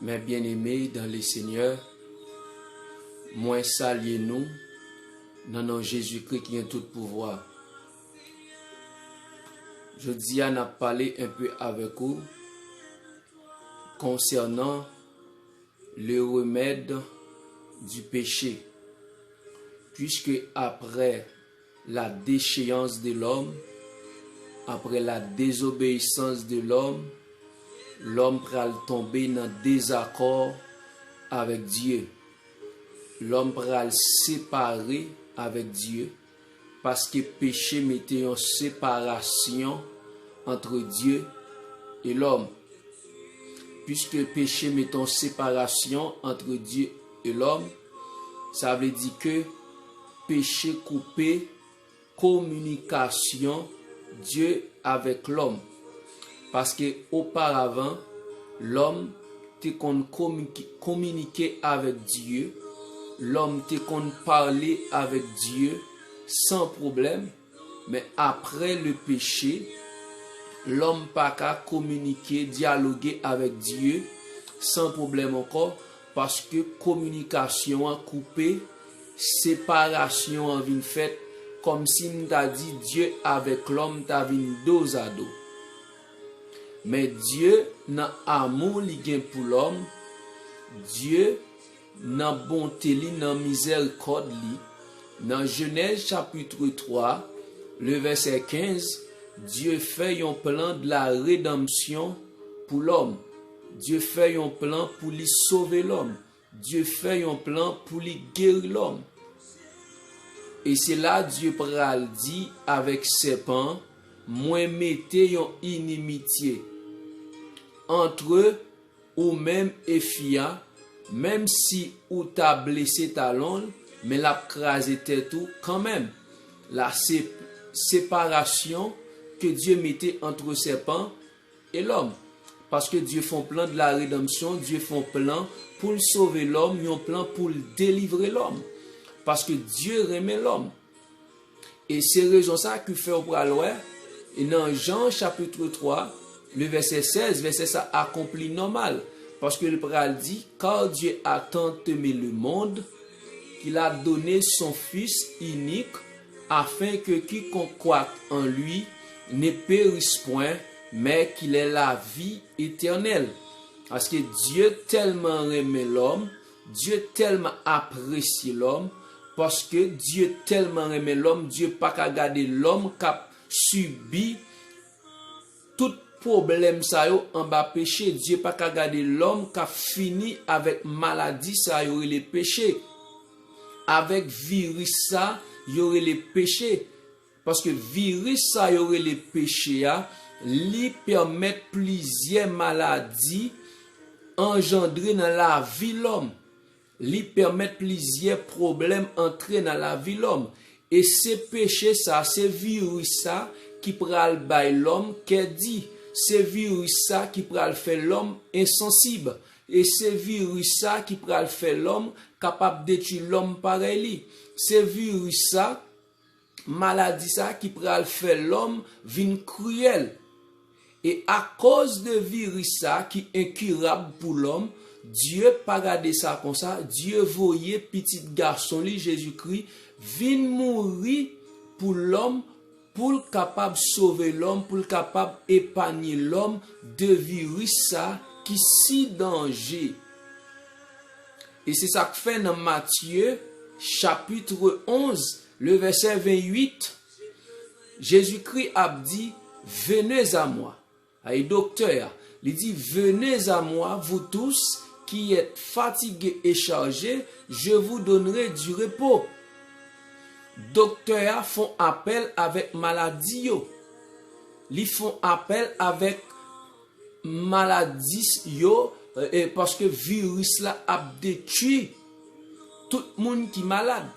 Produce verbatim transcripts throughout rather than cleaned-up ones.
Mes bien-aimés dans le Seigneur, mwen salye nou nan non Jezikri ki gen tout pouvwa. Jodi a, n ap pale enpe avèk ou konsènan le remèd du péché. Puisque après la déchéance de l'homme, après la désobéissance de l'homme, lòm pral tonbe nan dezakò avèk Dye. Lòm pral separe avèk Dye, paske peche mete yon separasyon entre Dieu et l'homme. Puisque péché met une séparation entre Dieu et l'homme, sa vle di ke peche koupe kominikasyon Dye avèk lòm. Paske oparavan, lòm te konn kominike, kominike avèk Dye, lòm te konn pale avèk Dye san pwoblèm, men apre le peche, lòm pa ka kominike, dyaloge avèk Dye san pwoblèm ankò, paske kominikasyon an koupe, separasyon an vin fèt, kòmsi m ta di Dye avèk lòm ta vin dozado. Men Dye, nan amou li gen pou lòm, Dye, nan bonte li, nan mizèrikòd li, nan Jenèz chapit twa, le vèsè kenz, Dye fè yon plan de la redanmsyon pou lòm. Dye fè yon plan pou li sove lòm. Dye fè yon plan pou li geri lòm. E se la Dye pral di avèk sèpan, mwen mete yon inimitye antre ou menm e fi a, menm si ou ta blese talon l, men l ap kraze tèt ou kanmenm. La se separasyon ke Dye mete antre sèpan e lòm. Paske Dye fè yon plan de la redanmsyon, Dye fè yon plan pou l sove lòm, yon plan pou l delivre lòm. Paske Dye renmen lòm. E se rezon sa ki fè w pral wè, e nan Jan chapit twa, le vèsè sèz, vèsè sa akonpli nòmal. Paske l pral di, car Dieu a tant aimé le monde, qu'il a donné son Fils unique, afin que quiconque croit en lui ne périsse point, mais qu'il ait la vie éternelle. Paske Dye tèlman renmen lòm, Dye tèlman apresye lòm, paske Dye tèlman renmen lòm, Dye pa ka gade lòm k ap sibi tout pwoblèm sa yo anba peche. Dye pa ka gade lòm k ap fini avèk maladi sa yo rele peche, avèk viris sa yo rele peche. Paske viris sa yo rele peche a, li pèmèt plizyè maladi anjandre nan lavi lòm. Li pèmèt plizyè pwoblèm antre nan lavi lòm. E se peche sa, se viris sa ki pral bay lòm kè di. Se viris sa ki pral fè lòm ensansib. E se viris sa ki pral fè lòm kapab detwi lòm parèy li. Se viris sa, maladi sa ki pral fè lòm vin kriyèl. E akoz de viris sa ki enkirab pou lòm, Dye pa gade sa konsa, Dye voye pitit gason li Jezikri vin mouri pou lòm, pou l kapab sove lòm, pou l kapab epanye lòm de viris sa ki si danje. E se sa k fè nan Matye chapit onz, le vèsè vennwit, Jezikri ap di, venez à moi. Ay doktè a, li di, venez à moi, vous tous qui êtes fatigués et chargés, je vous donnerai du repos. Doktè a fè yon apèl avèk maladi yo. Li fè yon apèl avèk maladi yo, e, paske viris la ap detwi tout moun ki malad.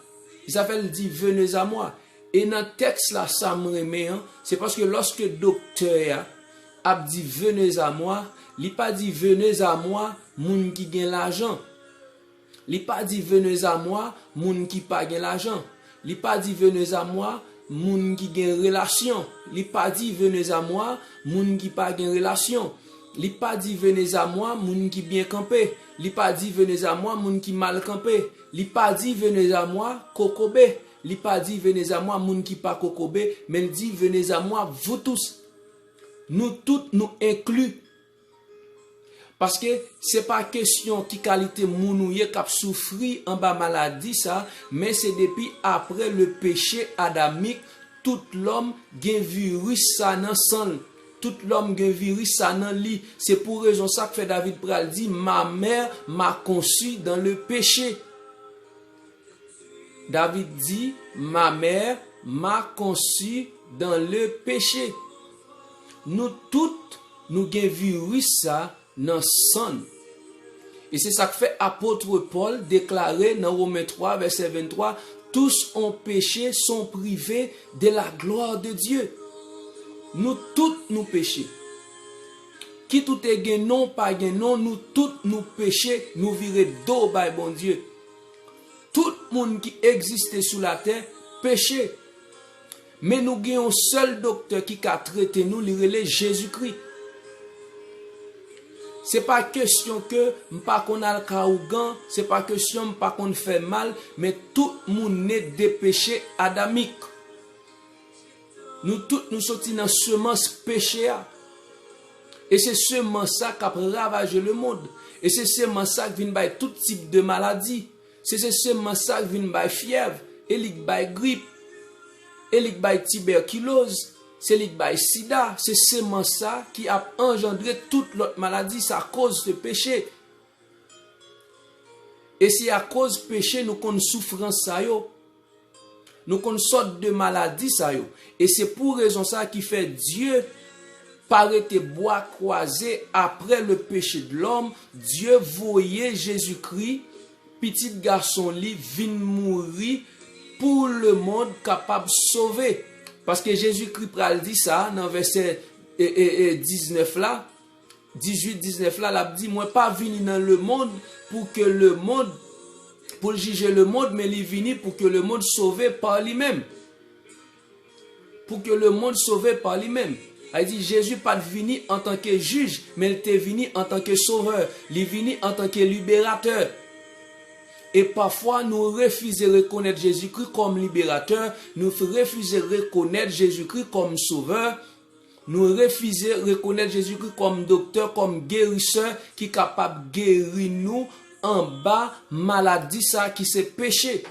E sa fè l di, venez à moi. E nan tèks la, sa m renmen an, se paske lòske doktè a ap di, venez à moi, li pa di, venez à moi, moun ki gen lajan. Li pa di, venez à moi, moun ki pa gen lajan. Li pa di, venez à moi, moun ki gen relasyon. Li pa di, venez à moi, moun ki pa gen relasyon. Li pa di venez à moi, moun ki byen kanpe. Li pa di venez à moi, moun ki mal kanpe. Li pa di venez à moi, kokobe. Li pa di venez à moi, moun ki pa kokobe, men l di venez à moi, vous tous. Nou tout, nou enkli. Paske se pa kesyon ki kalite moun ou ye k ap soufri anba maladi sa, men se depi apre le péché adamique, tout lòm gen viris sa nan san l. Tout lòm gen viris sa nan li. Se pou rezon sa k fè David pral di, ma mère m'a conçu dans le péché. David di, ma mère m'a conçu dans le péché. Nou tout, nou gen viris sa nan san n. E se sa k fè apot Pòl deklare nan Women twa, vèsè venntwa, tous ont péché, sont privés de la gloire de Dieu. Nou tout nou peche. Kit ou te gen non, pa gen non, nou tout nou peche, nou vire do bay Bondye. Tout moun ki egziste sou latè peche. Men nou gen yon sèl doktè ki ka trete nou, li rele Jezikri. Se pa kesyon ke m pa konn al ka ougan, se pa kesyon m pa konn fè mal, men tout moun ne de peche adamik. Nou tout nou soti nan semans peche a. E se semans sa k ap ravaje lemonn. E se semans sa k vin bay tout tip de maladi. Se, se semans sa k vin bay fyèv, e li k bay grip, e li k bay tibèkiloz, se li k bay sida. Se semans sa ki ap anjandre tout lòt maladi, sa koz se peche. E se akoz peche nou konn soufrans sa yo. Nou konn sòt de maladi sa yo. E se pou rezon sa ki fè Dye pa rete bwa kwaze apre le péché de l'homme. Dye voye Jezikri, pitit gason li, vin mouri pou lemonn kapab sove. Paske Jezikri pral di sa nan vèsè, e, e, e, diznèf la, dizuit, diznèf la, l ap di, mwen pa vini nan lemonn pou ke lemonn, pou l jije lemonn, men li vini pou ke lemonn sove pa li menm. Pou ke lemonn sove pa li menm. Sa vle di, Jezi pa t vini antanke jij, men l te vini antanke sovè. Li vini antanke liberatè. E pafwa, nou refize rekonèt Jezikri kòm liberatè, nou refize rekonèt Jezikri kòm sovè, nou refize rekonèt Jezikri kòm doktè, kòm gerisè ki kapab geri nou anba maladi sa ki se peche.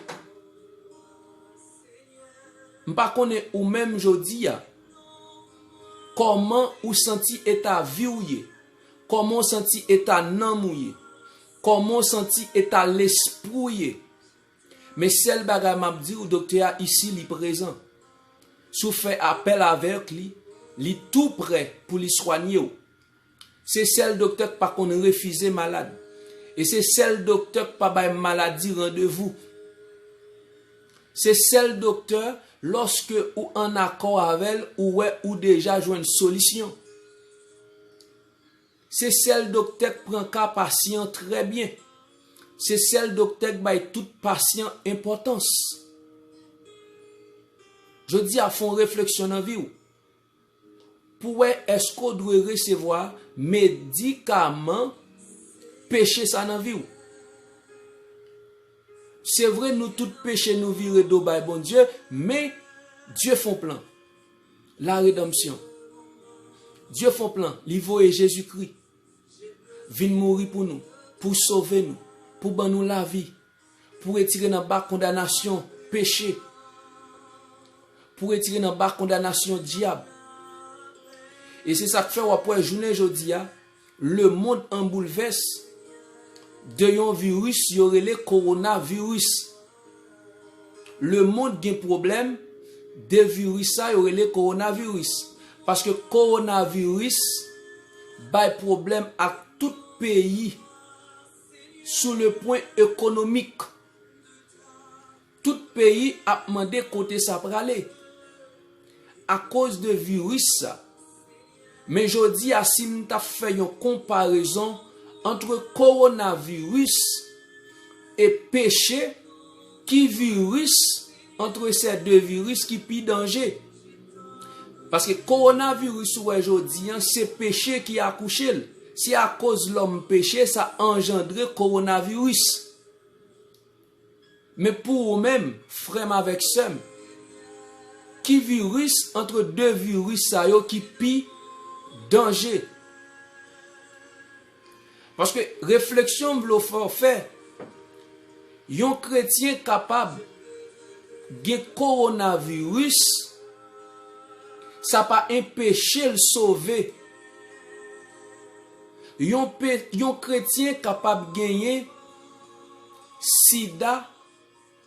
M pa konnen ou menm jodi a, kòman ou santi eta vi w ye? Kòman w santi eta nanm ou ye? Kòman w santi eta lespri w ye? Men sèl bagay m ap di w, doktè a isi, li prezan. Si w fè apèl avèk li, li tou prè pou li swanye w. Se sèl doktè k pa konn refize malad. E se sèl doktè k pa bay maladi randevou. Se sèl doktè, lòske ou ann akò avè l, ou wè ou deja jwenn solisyon. Se sèl doktè k pran ka pasyan trè byen. Se sèl doktè k bay tout pasyan enpòtans. Jodi a, fè yon refleksyon nan vi w. Pou wè èske w dwe resevwa medikaman peche sa nan vi w. Se vre, nou tout peche, nou vire do bay Bondye, men Dye fè yon plan. La redanmsyon. Dye fè yon plan, li voye Jezikri vin mouri pou nou, pou sove nou, pou ban nou lavi, pou retire n anba kondanasyon peche, pou retire n anba kondanasyon dyab. E se sa k fè w ap wè jounen jodi a, lemonn an boulvès de yon viris yo rele kowonaviris. Lemonn gen pwoblèm de viris sa yo rele kowonaviris. Paske kowonaviris bay pwoblèm ak tout peyi sou le pwen ekonomik. Tout peyi ap mande kote sa prale akoz de viris sa. Men jodi a, si m t ap fè yon konparezon ant kowonaviris e peche, ki viris ant se de viris ki pi danje? Paske kowonaviris ou wè jodi an, se peche ki akouche l. Se akoz lòm peche, sa anjandre kowonaviris. Men pou ou menm, frè m avèk sè m, ki viris antre de viris sa yo ki pi danje? Paske refleksyon m vle w fè w fè, yon kretyen kapab gen kowonaviris, sa pa enpeche l sove. Yon, pe, yon kretyen kapab genyen sida,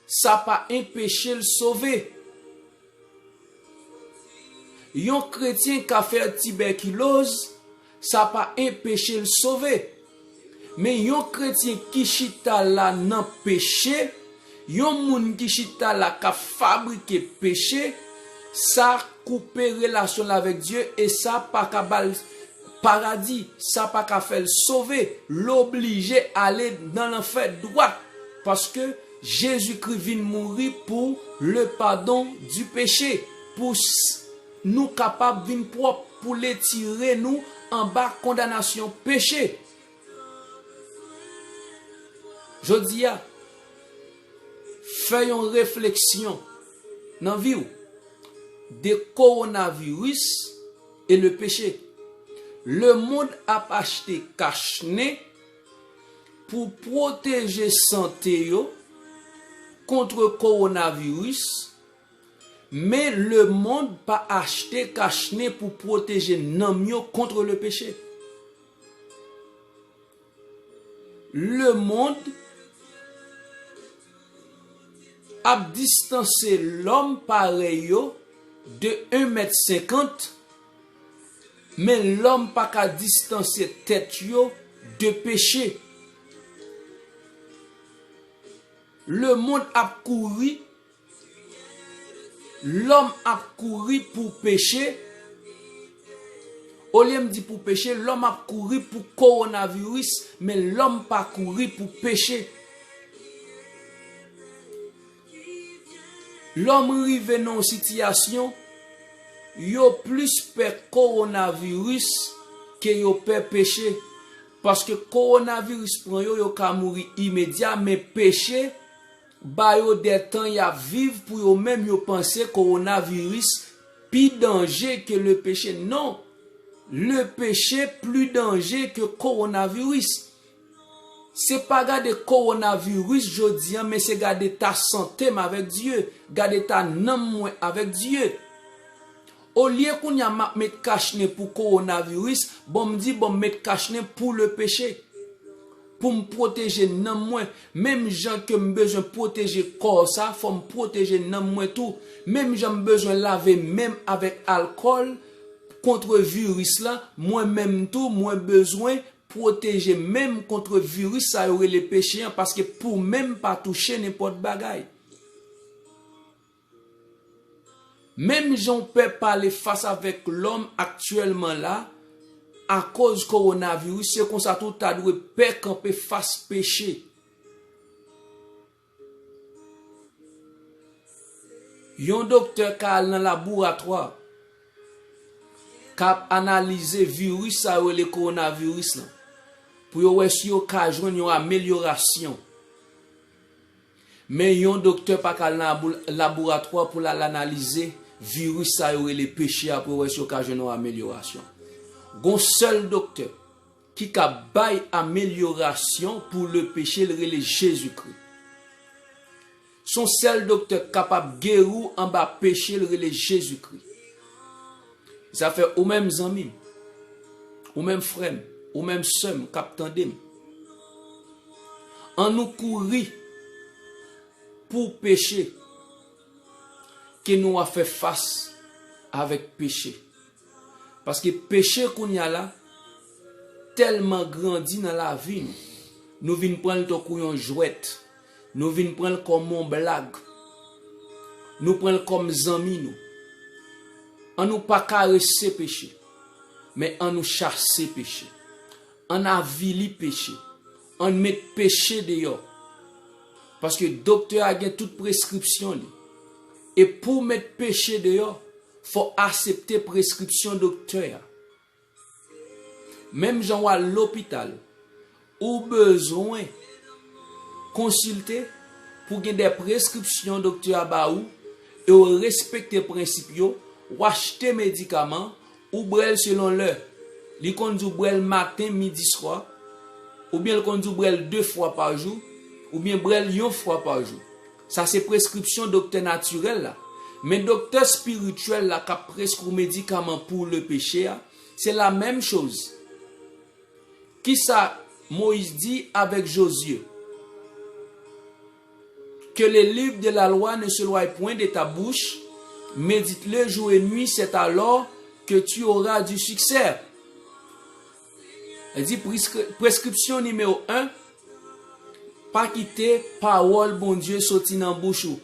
sa pa enpeche l sove. Yon kretyen ka fè tibèkiloz, sa pa enpeche l sove. Men yon kretyen ki chita la nan peche, yon moun ki chita la k ap fabrike peche, sa koupe relasyon l avèk Dye e sa pa ka ba l paradi, sa pa ka fè l sove, l oblije ale nan lanfè dwat, paske Jezikri vin mouri pou le padon di peche, pou s- nou kapab vin pwòp, pou retire nou anba kondanasyon peche. Jodi a, fè yon refleksyon nan vi w de kowonaviris e le peche. Lemonn ap achte kachnen pou pwoteje sante yo kont kowonaviris, men lemonn pa achte kachnen pou pwoteje nanm yo kont le peche. Lemonn ap distanse lòm parèy yo de en mèt senkant, men lòm pa ka distanse tèt yo de peche. Lemonn ap kouri, lòm ap kouri pou peche. Olye m di pou peche, lòm ap kouri pou kowonaviris, men lòm pa kouri pou peche. Lòm rive nan yon sitiyasyon, yo plis pè kowonaviris ke yo pè peche. Paske kowonaviris pran yo, yo ka mouri imedya, men peche ba yo de tan y ap viv pou yo menm yo panse kowonaviris pi danje ke le peche. Non, le peche pli danje ke kowonaviris. Se pa gade kowonaviris jodi an, men se gade ta sante m avèk Dye, gade ta nanm mwen avèk Dye. Olye kounye a m ap met kachnen pou kowonaviris, bon m di bon m met kachnen pou le peche. Pou m pwoteje nanm mwen, menm jan ke m bezwen pwoteje kò sa, fò m pwoteje nanm mwen tou. Menm jan m bezwen lave men m avèk alkòl kont viris la, mwen menm tou, mwen bezwen pwoteje men m kont viris sa yo rele peche an, paske pou men m pa touche nenpòt bagay. Menm jan w pè pale fas avèk lòm aktyèlman la, akoz kowonaviris, se konsa tou w ta dwe pè kanpe fas peche. Yon doktè ka al nan laboratwa, k ap analize viris sa yo rele kowonaviris lan, pou yo wè si yo ka jwenn yon amelyorasyon. Men yon doktè pa ka al nan abou- laboratwa pou l al analize viris sa yo rele peche a pou yo wè si yo ka jwenn yon amelyorasyon. Gon sèl doktè ki ka bay amelyorasyon pou le peche, l rele Jezikri. Se yon sèl doktè k kapab geri w anba peche, l rele Jezikri. Sa fè ou menm zanmi m, ou menm frè m, ou menm sè m k ap tande m, ann nou kouri pou peche ke nou a fè fas avèk peche. Paske peche kounye a la tèlman grandi nan lavi nou, nou vin pran l tankou yon jwèt, nou vin pran l kòm yon blag, nou pran l kòm zanmi nou. Ann nou pa karese peche, men ann nou chase peche. Ann avili peche. Ann met peche deyò. Paske doktè a gen tout preskripsyon li. E pou w met peche deyò, Fò w aksepte preskripsyon doktè a. Menm jan w al lopital, ou bezwen konsilte pou gen de preskripsyon doktè a ba ou, e w respekte prensip yo, w achte medikaman, ou bwè l selon lè. Li konn di w bwè l maten, midi, swa, oubyen l konn di w bwè l de fwa pa jou, oubyen bwè l yon fwa pa jou. Sa se preskripsyon doktè natirèl la. Men doktè espirityèl la k ap preskri w medikaman pou le peche a, se la menm choz. Kisa Moyiz di avèk Jozye? Que le livre de la loi ne s'éloigne point de ta bouche, médite-le jour et nuit, c'est alors que tu auras du succès. Li di, preskri-, preskripsyon nimewo en, pa kite pawòl Bondye soti nan bouch ou.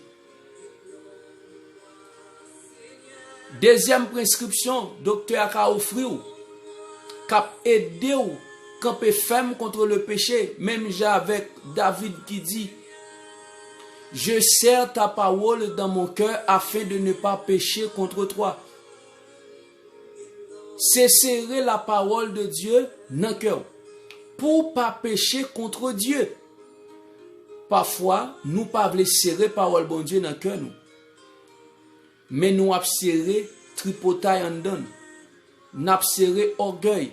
Dezyèm preskripsyon doktè a ka ofri w, k ap ede w kanpe fèm kont le peche, menm jan avèk David ki di, Je serre ta parole dans mon cœur afin de ne pas pécher contre toi. Se sere lapawòl de Dye nan kè w pou w pa peche kont Dye. Pafwa, nou pa vle sere pawòl Bondye nan kè nou. Men nou ap sere tripotay anndan nou. N ap sere ògèy.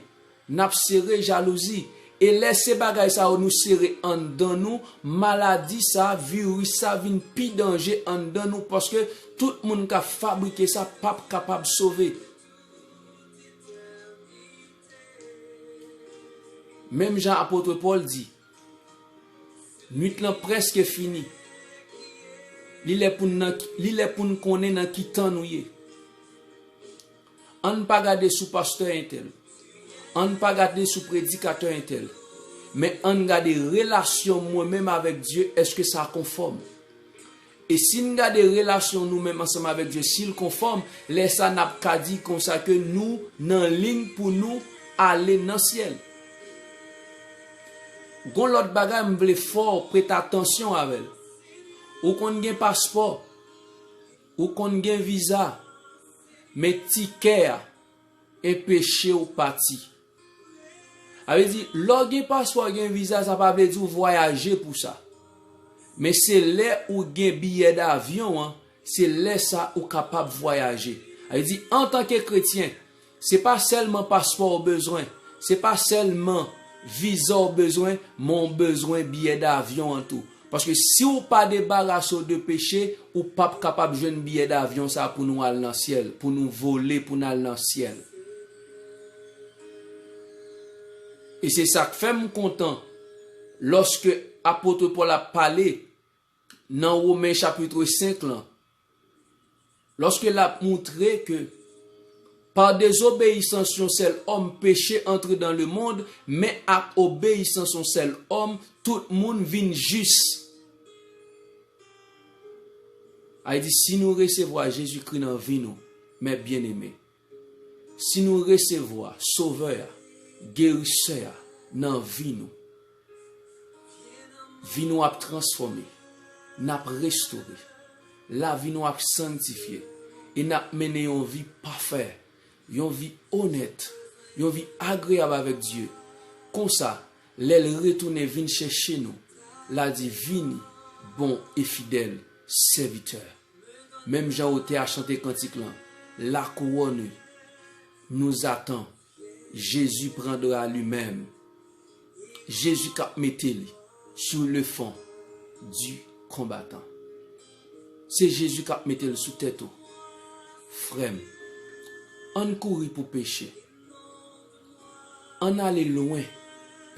N ap sere jalouzi. E lè se bagay sa yo nou sere anndan nou, maladi sa, viris sa vin pi danje anndan nou, paske tout moun k ap fabrike sa p ap kapab sove. Menm jan apot Pòl di, nwit lan prèske fini. Li lè pou n nan, li lè pou n konnen nan ki tan nou ye. Ann pa gade sou pastè entèl. Ann pa gade sou predikatè entèl. Men ann gade relasyon mwen menm avèk Dye, èske sa konfòm? E si n gade relasyon nou menm ansanm avèk Dye, si l konfòm, lè sa n ap ka di konsa ke nou nan liy pou nou ale nan syèl. Gon lòt bagay m vle fè w prete atansyon avè l. Ou konn gen paspò, ou konn gen viza, men tikè a enpeche w pati. Sa vle di, lè w gen paspò, gen viza, sa pa vle di w vwayaje pou sa. Men se lè ou gen biyè davyon an, se lè sa ou kapab vwayaje. Sa vle di, antanke kretyen, se pa sèlman paspò w bezwen, se pa sèlman viza w bezwen, men w bezwen biyè davyon an tou. Paske si w pa debarase w de peche, ou p ap kapab jwenn biyè davyon sa pou nou al nan syèl, pou nou vole, pou n al nan syèl. E se sa k fè m kontan lòske apot Pòl ap pale nan Women chapit senk lan, lòske l ap montre ke pa dezobeyisans yon sèl òm peche antre dans le monde, men ak obeyisans yon sèl òm, tout moun vin jis. Sa vle di, si nou resevwa Jezikri nan vi nou, mè byeneme, si nou resevwa Sovè a, Gerisè a nan vi nou, vi nou ap transfòme, n ap restore, lavi nou ap sanntifye, e n ap mennen yon vi pafè, yon vi onèt, yon vi agreyab avèk Dye. Konsa, lè l retounen vin chèche nou, l a di, Vini, bon e fidèl sèvitè. Menm jan otè a chante kantik lan, La couronne nous attend, Jésus prendra lui-même. Jezi k ap mete li sur le front du combattant. Se Jezi k ap mete l sou tèt ou. Frè m, ann kouri pou peche. Ann ale lwen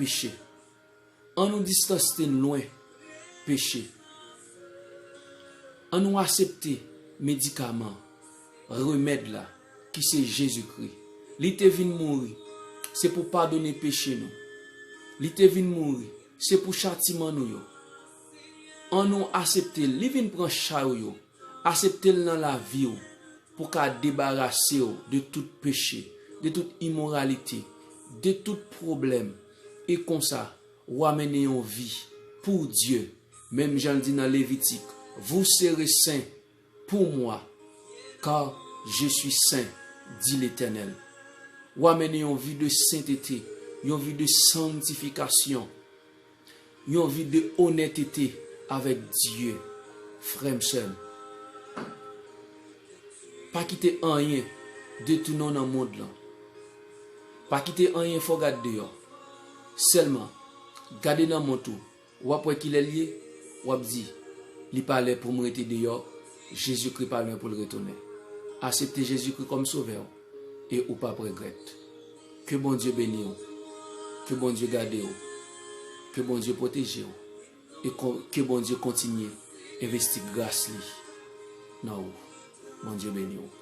peche. Ann nou distanse n lwen peche. Ann nou aksepte medikaman, remèd la, ki se Jezikri. Li te vin mouri, se pou padone peche nou. Li te vin mouri, se pou chatiman nou yo. Ann nou aksepte l, li vin pran chay ou yo. Aksepte l nan lavi w, pou w ka debarase w de tout peche, de tout imoralite, de tout pwoblèm. E konsa, w a mennen yon vi pou Dye, menm jan l di nan Levitik, Vous serez saints pour moi, car Je suis saint, dit l'Éternel. W a mennen yon vi de sentete, yon vi de sanktifikasyon, yon vi de onètete avèk Dye, frè m, sè m. Pa kite anyen detounen w nan mond lan. Pa kite anyen fè w gad deyò. Sèlman, gade nan mont ou, w ap wè kilè l ye, w ap di, li pa lè pou m rete deyò, Jezikri pa lwen pou l retounen. Aksepte Jezikri kòm Sovè w, e ou p ap regrèt. Ke Bondye beni w. Ke Bondye gade w. Ke Bondye pwoteje w. E kon- ke Bondye kontinye envesti gras li nan ou. Bondye beni w.